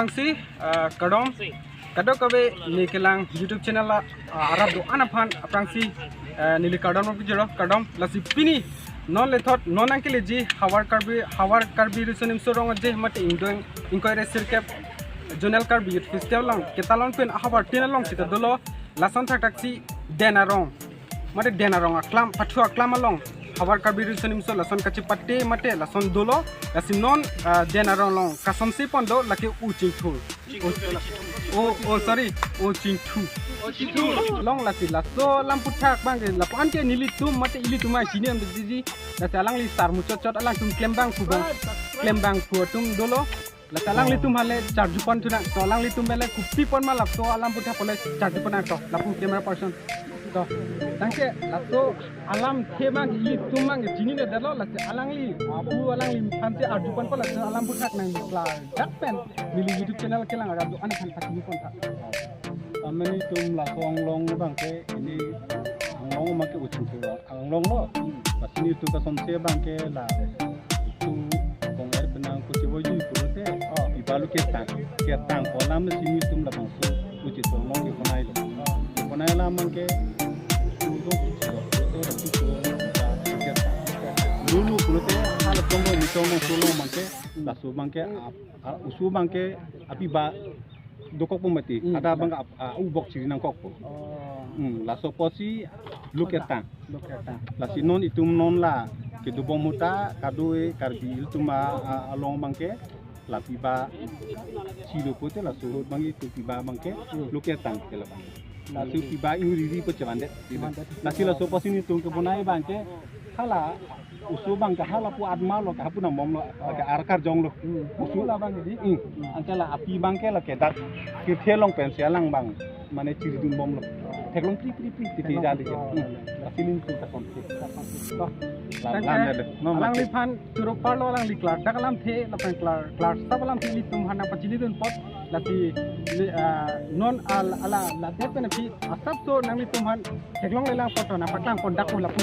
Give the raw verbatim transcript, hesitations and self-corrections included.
Aphrangsi, ah, kardom. Kadokave ne kelang YouTube channel la, ah, arat do-an aphan aphrangsi, ah, neli kardom pajirlo, kardom. Lasi pini non lethot non nangkeleji havar Karbi, havar Karbi Riso Nimso Rong Aje mate ingdeng ingkoi ra sirkep Zonal Karbi Youth Festival along ketalon pen ahavar tin along sita dolo, lason thakthaksi Den Arong mate Den Arong aklam, pathu aklam along havar Karbi Riso Nimso lason kachepate mate lason dolo. Lasi non, ah, Den Arong along kasomsi pon do lake O Chingthur. O, o, o, sorry, O Chingthu. Along lasi laso alam aphuthak abangke lapu-an ke nelitum mate ilitum ai chini am didi. Lasi alangli sar muchot chot alangtum klembang phu abang, klembang phu atum dolo. Lasi alanglitum hale charju pon thu nang, to alanglitum bele kopi pon ma laso alam aphuthak pole charju pon nang to, lapu camera person. To, tangte laso alamthe abang ilitum abang chinine detlo, lasi alangli, apu alangli aphansi arju ponpo, laso alam aphuthak nangklardak pen neli YouTube channel kelang arat do-an aphan pachini pon tha. Ameni tum laso anglong abangke, ili anglong abangke O Chingthur anglong lo. Lasi nelitum kasomsi abangke la itum kong-er penang kochivoiji pulote, oh, ibalu ketang, ketang ko alam si nelitum labangso O Chingthur anglong kebonai lo. Kebonai alam abangke itum do itum do itum do ketang. Lulu pulote hala tonggo ni tonggo solo abangke, laso abangke ap-, a, oso abangke api ba dokokpo mati. Hmm. Ada abang ap-, a, ubok chiri nangkokpo. Oh. Hmm, laso apotsi lo ketang. Lo ketang. Lasi non itum non la kedobom ahut ta kadokave Karbi ilitum a, a, along abangke la pi ba chiri pulote laso ahut abang itum pi ba abangke, hmm, lo ketang ke labang. Laso pi ba ingriri pu chevandet. Chevandet. Lasi laso apotsi nelitum kebonai abangke hala oso abangke hala pu atma lo, hapu nang bom lo, ke ar karjong lo. Hmm. Oso la abang di. Hmm. Anke la api abangke la ke dak kethe along pensi alang abang mane chiridun bom lo. Theklong pri pri pri titi jali. Hmm. Lasi nelitum kasomsi. To. La, thank you. Lan deh. No, mati. Alangliphan choro parlo, alangli klardak alamthe lapen klar, klarsap alamthe ilitum aphan nangpachinidun apot. Lasi, li, ah, non al, ala, la det pen aphi asapso nanglitum aphan theklonglelang apot nangpaklang pondakpo lapu.